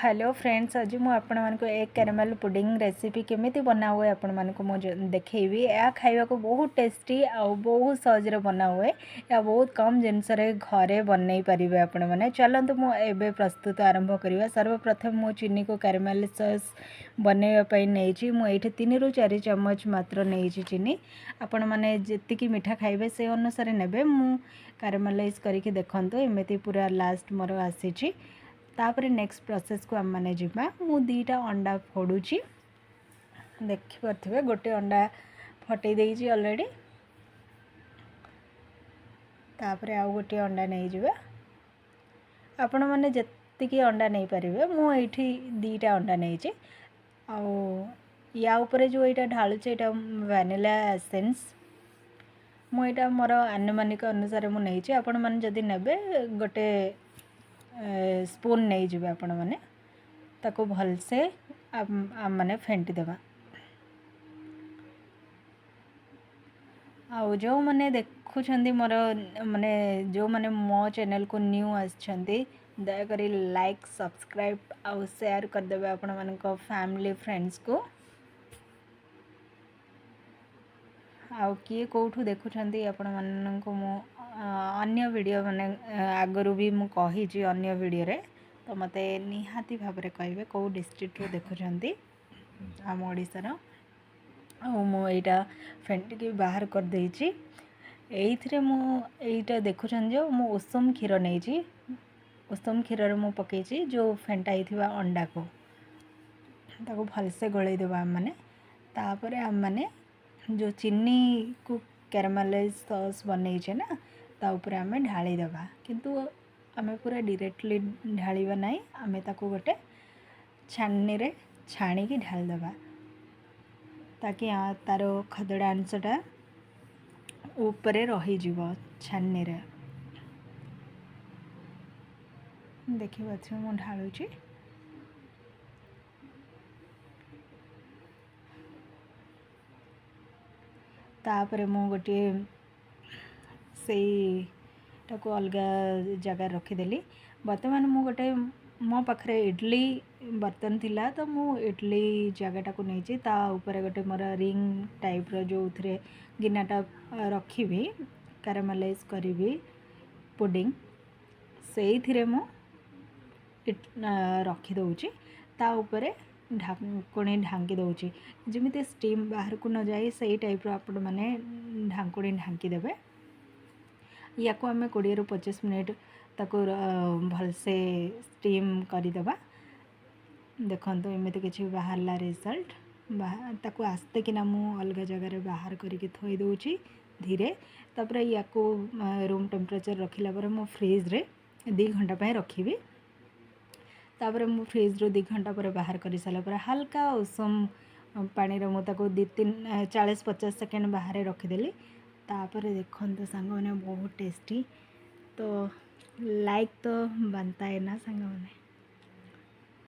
Hello friends, ଆଜି ମୁଁ ଆପଣମାନଙ୍କୁ ଏଗ୍ କ୍ୟାରାମେଲ୍ ପୁଡ଼ିଂ ରେସିପି କେମିତି ବନା ହୁଏ ଆପଣମାନଙ୍କୁ ମୁଁ ଦେଖେଇବି। ଏହା ଖାଇବାକୁ ବହୁତ ଟେଷ୍ଟି ଆଉ ବହୁତ ସହଜରେ ବନା ହୁଏ। ଏହା ବହୁତ କମ୍ ଜିନିଷରେ ଘରେ ବନେଇ ପାରିବେ ଆପଣମାନେ। ଚାଲନ୍ତୁ, ମୁଁ ଏବେ ପ୍ରସ୍ତୁତ ଆରମ୍ଭ କରିବା। ସର୍ବପ୍ରଥମେ ମୁଁ ଚିନିକୁ କ୍ୟାରାମେଲ୍ ସସ୍ ବନେଇବା ପାଇଁ ନେଇଛି। ମୁଁ ଏଇଠି 3ରୁ 4 ଚାମଚ ମାତ୍ର ନେଇଛି ଚିନି। ଆପଣମାନେ ଯେତିକି ମିଠା ଖାଇବେ, ସେ ଅନୁସାରେ ନେବେ। ମୁଁ କ୍ୟାରାମେଲାଇଜ୍ କରିକି, ଦେଖନ୍ତୁ, ଏମିତି ପୁରା ଲାଷ୍ଟ ମୋର ଆସିଛି। ତାପରେ ନେକ୍ସଟ ପ୍ରୋସେସ୍କୁ ଆମେମାନେ ଯିବା। ମୁଁ 2ଟା ଅଣ୍ଡା ଫୋଡ଼ୁଛି। ଦେଖିପାରୁଥିବେ, ଗୋଟେ ଅଣ୍ଡା ଫଟେଇ ଦେଇଛି ଅଲରେଡ଼ି। ତାପରେ ଆଉ ଗୋଟିଏ ଅଣ୍ଡା ନେଇଯିବା। ଆପଣମାନେ ଯେତିକି ଅଣ୍ଡା ନେଇପାରିବେ। ମୁଁ ଏଇଠି 2ଟା ଅଣ୍ଡା ନେଇଛି। ଆଉ ୟା ଉପରେ ଯେଉଁ ଏଇଟା ଢାଳୁଛି, ଏଇଟା ଭ୍ୟାନିଲା ଏସେନ୍ସ। ମୁଁ ଏଇଟା ମୋର ଆନୁମାନିକ ଅନୁସାରେ ମୁଁ ନେଇଛି। ଆପଣମାନେ ଯଦି ନେବେ, ଗୋଟେ ସ୍ପୁନ୍ ନେଇଯିବେ ଆପଣମାନେ। ତାକୁ ଭଲସେ ଆମମାନେ ଫେଣ୍ଟି ଦେବା। ଆଉ ଯେଉଁମାନେ ଦେଖୁଛନ୍ତି ମୋର, ମାନେ ଯେଉଁମାନେ ମୋ ଚ୍ୟାନେଲକୁ ନ୍ୟୁ ଆସିଛନ୍ତି, ଦୟାକରି ଲାଇକ୍, ସବସ୍କ୍ରାଇବ୍ ଆଉ ସେୟାର କରିଦେବେ ଆପଣମାନଙ୍କ ଫ୍ୟାମିଲି ଫ୍ରେଣ୍ଡସ୍କୁ। ଆଉ କିଏ କେଉଁଠୁ ଦେଖୁଛନ୍ତି, ଆପଣମାନଙ୍କୁ ମୁଁ ଅନ୍ୟ ଭିଡ଼ିଓ ମାନେ ଆଗରୁ ବି ମୁଁ କହିଛି ଅନ୍ୟ ଭିଡ଼ିଓରେ, ତ ମୋତେ ନିହାତି ଭାବରେ କହିବେ କେଉଁ ଡିଷ୍ଟ୍ରିକ୍ଟରୁ ଦେଖୁଛନ୍ତି ଆମ ଓଡ଼ିଶାର। ଆଉ ମୁଁ ଏଇଟା ଫେଣ୍ଟିକି ବାହାର କରିଦେଇଛି। ଏଇଥିରେ ମୁଁ ଏଇଟା ଦେଖୁଛନ୍ତି ଯେଉଁ ମୁଁ ଉଷୁମ କ୍ଷୀର ନେଇଛି। ଉଷୁମ କ୍ଷୀରରେ ମୁଁ ପକାଇଛି ଯେଉଁ ଫେଣ୍ଟା ହେଇଥିବା ଅଣ୍ଡାକୁ। ତାକୁ ଭଲସେ ଗୋଳେଇ ଦେବା ଆମମାନେ। ତାପରେ ଆମମାନେ ଯେଉଁ ଚିନିକୁ କ୍ୟାରାମେଲାଇଜ୍ ସସ୍ ବନେଇଛେ ନା, ତା ଉପରେ ଆମେ ଢାଳିଦେବା। କିନ୍ତୁ ଆମେ ପୁରା ଡିରେକ୍ଟଲି ଢାଳିବା ନାହିଁ। ଆମେ ତାକୁ ଗୋଟେ ଛାନିରେ ଛାଣିକି ଢାଳିଦେବା, ତାକି ତାର ଖଦଡ଼ା ଅଂଶଟା ଉପରେ ରହିଯିବ ଛାନିରେ। ଦେଖିପାରୁଥିବେ, ମୁଁ ଢାଳୁଛି। ତାପରେ ମୁଁ ଗୋଟିଏ ସେଇଟାକୁ ଅଲଗା ଜାଗାରେ ରଖିଦେଲି। ବର୍ତ୍ତମାନ ମୁଁ ଗୋଟେ, ମୋ ପାଖରେ ଇଡ଼ଲି ବର୍ତ୍ତନ ଥିଲା, ତ ମୁଁ ଇଡ଼ଲି ଜାଗାଟାକୁ ନେଇଛି। ତା ଉପରେ ଗୋଟେ ମୋର ରିଙ୍ଗ ଟାଇପ୍ର, ଯେଉଁଥିରେ ଗିନାଟା ରଖିବି, କାରାମେଲାଇଜ୍ କରିବି ପୁଡ଼ିଂ, ସେଇଥିରେ ମୁଁ ରଖିଦେଉଛି। ତା ଉପରେ ଢାଙ୍କୁଣୀ ଢାଙ୍କି ଦେଉଛି, ଯେମିତି ଷ୍ଟିମ୍ ବାହାରକୁ ନ ଯାଏ, ସେଇ ଟାଇପ୍ର ଆପଣମାନେ ଢାଙ୍କୁଣୀ ଢାଙ୍କି ଦେବେ। ୟାକୁ ଆମେ 20ରୁ 25 ମିନିଟ୍ ତାକୁ ଭଲସେ ଷ୍ଟିମ୍ କରିଦେବା। ଦେଖନ୍ତୁ, ଏମିତି କିଛି ବାହାରିଲା ରେଜଲ୍ଟ। ତାକୁ ଆସ୍ତେ କିନା ମୁଁ ଅଲଗା ଜାଗାରେ ବାହାର କରିକି ଥୋଇ ଦେଉଛି ଧୀରେ। ତାପରେ ୟାକୁ ରୁମ୍ ଟେମ୍ପରେଚର୍ ରଖିଲା ପରେ ମୁଁ ଫ୍ରିଜ୍ରେ 2 ଘଣ୍ଟା ପାଇଁ ରଖିବି। ତାପରେ ମୁଁ ଫ୍ରିଜ୍ରୁ 2 ଘଣ୍ଟା ପରେ ବାହାର କରିସାରିଲା ପରେ ହାଲକା ଉଷୁମ ପାଣିରେ ମୁଁ ତାକୁ ଦୁଇ ତିନି 40-50 ସେକେଣ୍ଡ ବାହାରେ ରଖିଦେଲି। ତାପରେ ଦେଖନ୍ତୁ ସାଙ୍ଗମାନେ, ବହୁତ ଟେଷ୍ଟି। ତ ଲାଇକ୍ ତ बनता है ନା ସାଙ୍ଗମାନେ?